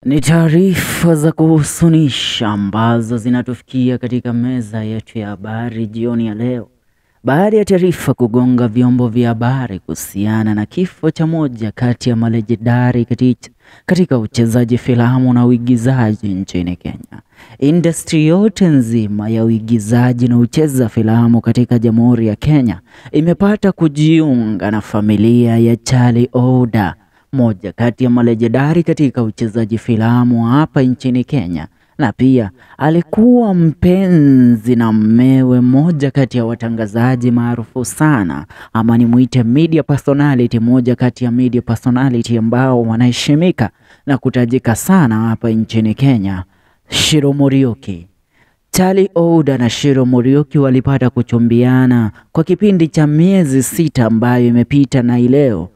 Ni taarifa za kuhuzunisha ambazo zinatufikia katika meza yetu ya habari jioni ya leo, baada ya taarifa kugonga vyombo vya habari kuhusiana na kifo cha moja kati ya malejendari katika uchezaji filamu na uigizaji nchini Kenya. Industry yote nzima ya uigizaji na ucheza filamu katika Jamhuri ya Kenya imepata kujiunga na familia ya Charlie Ouda, moja kati ya malejendari katika uchezaji filamu hapa nchini Kenya, na pia alikuwa mpenzi na mmewe moja kati ya watangazaji maarufu sana, ama nimuite media personality, moja kati ya media personality ambao wanaheshimika na kutajika sana hapa nchini Kenya, Shiro Muriuki. Charlie Ouda na Shiro Muriuki walipata kuchumbiana kwa kipindi cha miezi 6 ambayo imepita, na ileo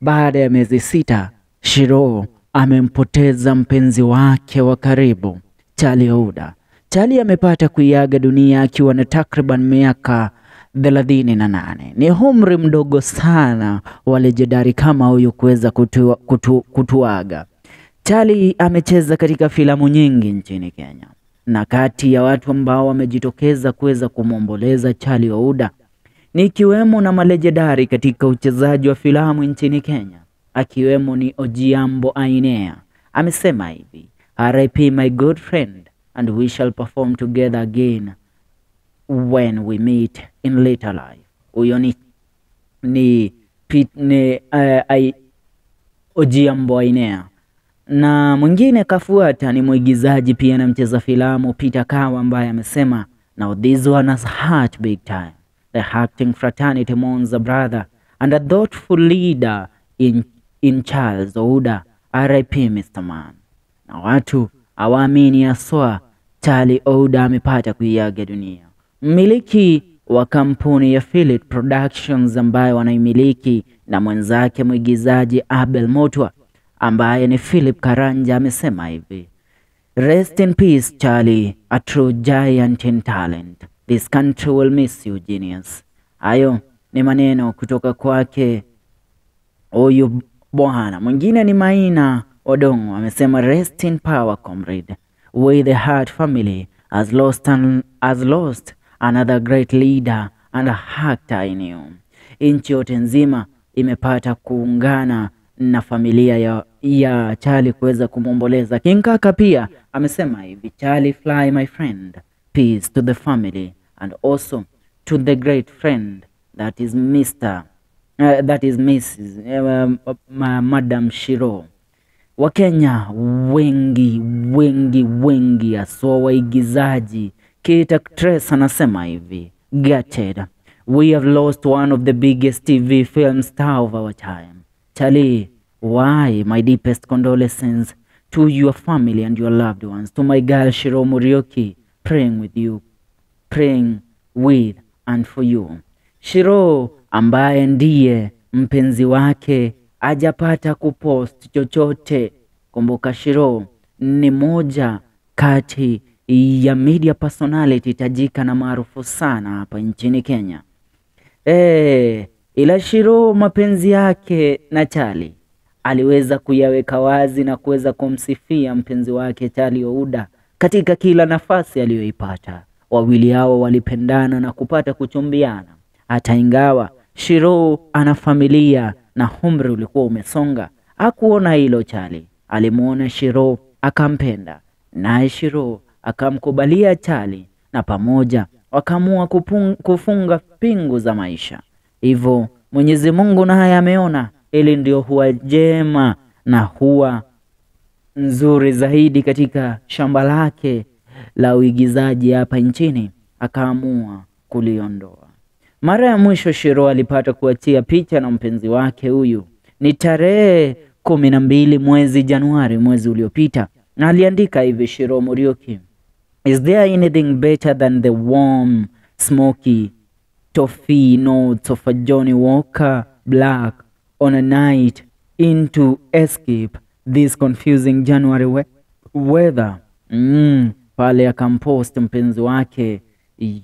baada ya miezi 6 Shiro amempoteza mpenzi wake wa karibu Charlie Ouda. Charlie amepata kuiaga dunia akiwa na takriban miaka 38. Ni umri mdogo sana wa legendari kama huyu kuweza kutuaga. Charlie amecheza katika filamu nyingi nchini Kenya, na kati ya watu ambao wamejitokeza kuweza kumwomboleza Charlie Ouda ni ikiwemo na malejendari katika uchezaji wa filamu nchini Kenya, akiwemo ni Ojiambo Ainea. Amesema hivi: RIP my good friend, and we shall perform together again when we meet in later life. Huyo ni Ojiambo Ainea. Na mwingine kafuata ni mwigizaji pia na mcheza filamu Peter Kawa, ambaye amesema, now this one has heart big time. The acting fraternity mourns a brother and a thoughtful leader in Charles Ouda, RIP Mr. Man. Na watu hawaamini haswa Charlie Ouda amepata kuiaga dunia. Mmiliki wa kampuni ya Philip Productions ambayo wanaimiliki na mwenzake mwigizaji Abel Motwa ambaye ni Philip Karanja amesema hivi: Rest in peace Charlie, a true giant in talent. This country will miss you, genius. Hayo ni maneno kutoka kwake huyu bwana. Mwingine ni Maina Odongo amesema, rest in power comrade. We the Hart family has lost another great leader and a actor in you. Nchi yote nzima imepata kuungana na familia ya Charlie kuweza kumwomboleza. King Kaka pia amesema hivi: Charlie fly my friend. Peace to the family and also to the great friend that is Mrs. Madam Shiro. Wakenya wengi wengi wengi haswa waigizaji. Kate actress anasema hivi: gutted. We have lost one of the biggest TV film star of our time. Charlie, why my deepest condolences to your family and your loved ones. To my girl Shiro Muriuki, praying with you, praying with and for you. Shiro ambaye ndiye mpenzi wake hajapata kupost chochote. Kumbuka Shiro ni moja kati ya media personality tajika na maarufu sana hapa nchini Kenya. Ila Shiro mapenzi yake na Charlie aliweza kuyaweka wazi na kuweza kumsifia mpenzi wake Charlie Ouda katika kila nafasi aliyoipata. Wawili hao walipendana na kupata kuchumbiana. Hata ingawa Shiro ana familia na umri ulikuwa umesonga, hakuona hilo Charlie. Alimuona Shiro akampenda, naye Shiro akamkubalia Charlie, na pamoja wakaamua kufunga pingu za maisha. Hivyo Mwenyezi Mungu naye ameona ili ndio huwa jema na huwa nzuri zaidi katika shamba lake la uigizaji hapa nchini, akaamua kuliondoa. Mara ya mwisho Shiro alipata kuachia picha na mpenzi wake huyu ni tarehe 12 mwezi Januari mwezi uliopita, na aliandika hivi Shiro Muriuki: Is there anything better than the warm smoky toffee notes of a Johnny Walker Black on a night into escape this confusing January weather? Pale akampost mpenzi wake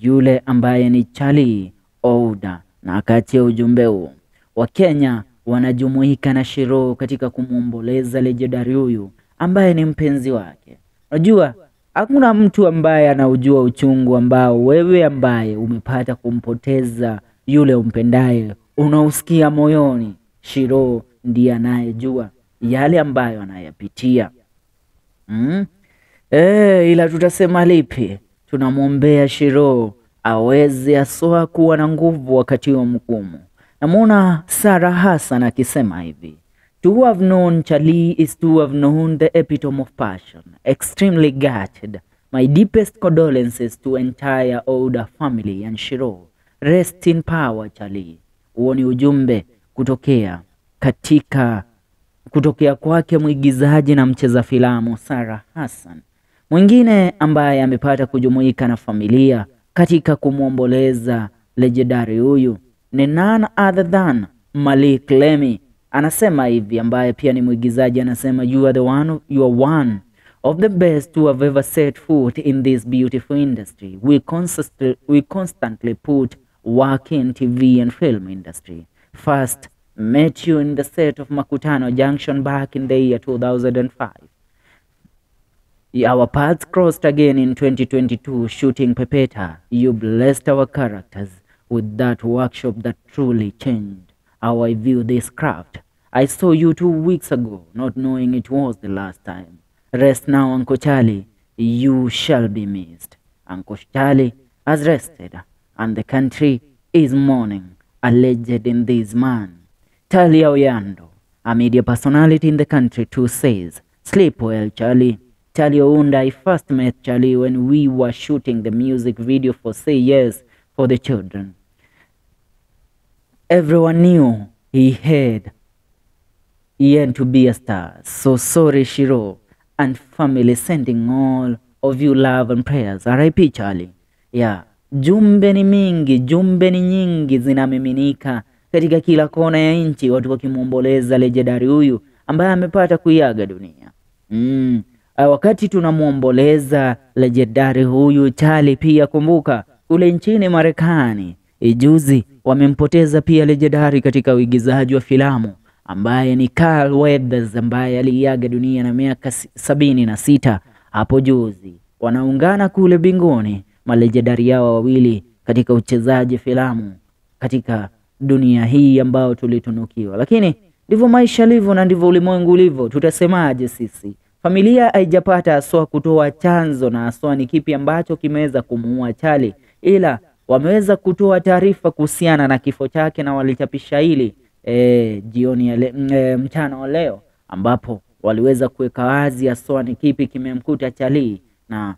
yule ambaye ni Charlie Ouda na akaachia ujumbe huo. Wakenya wanajumuika na Shiro katika kumwomboleza legendary huyu ambaye ni mpenzi wake. Unajua hakuna mtu ambaye anaujua uchungu ambao wewe ambaye umepata kumpoteza yule umpendaye unausikia moyoni. Shiro ndiye anayejua yale ambayo anayapitia. Ila tutasema lipi? Tunamwombea Shiro aweze aswa kuwa na nguvu wakati wa mgumu. Namuona Sarah Hassan akisema hivi: to have known Charlie is to have known the epitome of passion. Extremely gutted. My deepest condolences to entire Ouda family and Shiro. Rest in power, Charlie. Huo ni ujumbe kutokea kwake mwigizaji na mcheza filamu Sarah Hassan. Mwingine ambaye amepata kujumuika na familia katika kumuomboleza legendary huyu ni none other than Malik Lemi. Anasema hivi, ambaye pia ni mwigizaji, anasema you are one of the best to have ever set foot in this beautiful industry. We constantly put work in TV and film industry. First met you in the set of Makutano Junction back in the year 2005. Our paths crossed again in 2022 shooting Pepeta. You blessed our characters with that workshop that truly changed how I view this craft. I saw you 2 weeks ago, not knowing it was the last time. Rest now, Uncle Charlie. You shall be missed. Uncle Charlie has rested, and the country is mourning a legend in this man. Talia Oyando, a media personality in the country too, says, sleep well, Charlie. Charlie Ounda, I first met Charlie when we were shooting the music video for Say Yes for the Children. Everyone knew he had to be a star. So sorry, Shiro and family, sending all of you love and prayers. R.I.P. Charlie. Yeah, jumbe ni mingi, jumbe ni nyingi zinamiminika katika kila kona ya nchi, watu wakimuomboleza legendary huyu ambaye amepata kuiaga dunia. Wakati tunamuomboleza legendary huyu Charlie, pia kumbuka kule nchini Marekani juzi wamempoteza pia legendary katika uigizaji wa filamu ambaye ni Carl Weathers, ambaye aliaga dunia na miaka 76 hapo juzi. Wanaungana kule binguni malegendari yao wawili katika uchezaji filamu katika dunia hii ambao tulitunukiwa. Lakini ndivyo maisha yalivyo na ndivyo ulimwengu ulivyo. Tutasemaje sisi? Familia haijapata haswa kutoa chanzo na haswa ni kipi ambacho kimeweza kumuua Charlie, ila wameweza kutoa taarifa kuhusiana na kifo chake na walichapisha hili jioni ya mchana wa leo, ambapo waliweza kuweka wazi haswa ni kipi kimemkuta Charlie na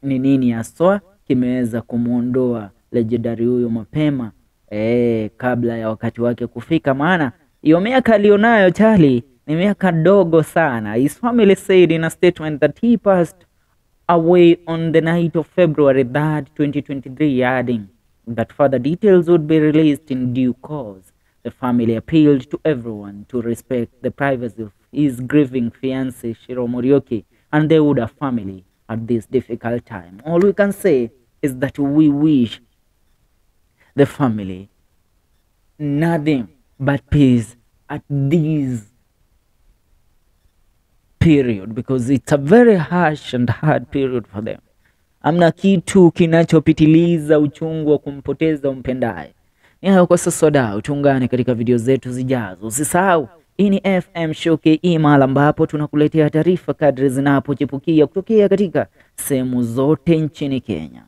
ni nini haswa kimeweza kumuondoa legendary huyo mapema kabla ya wakati wake kufika. Maana hiyo miaka alionayo Charlie ni miaka dogo sana. His family said in a statement that he passed away on the night of February 3rd, 2023, adding that further details would be released in due course. The family appealed to everyone to respect the privacy of his grieving fiancée Shiro Morioki and the Ouda family at this difficult time. All we can say is that we wish the family nothing but peace at this period, because it's a very harsh and hard period for them. Amna kitu kinachopitiliza uchungu wa kumpoteza umpendaye. Ni hayo kwa sasa wadau, tuungane katika video zetu zijazo. Usisahau, hii ni FM Show KE, mahali ambapo tunakuletea taarifa kadri zinapochipukia kutokea katika sehemu zote nchini Kenya.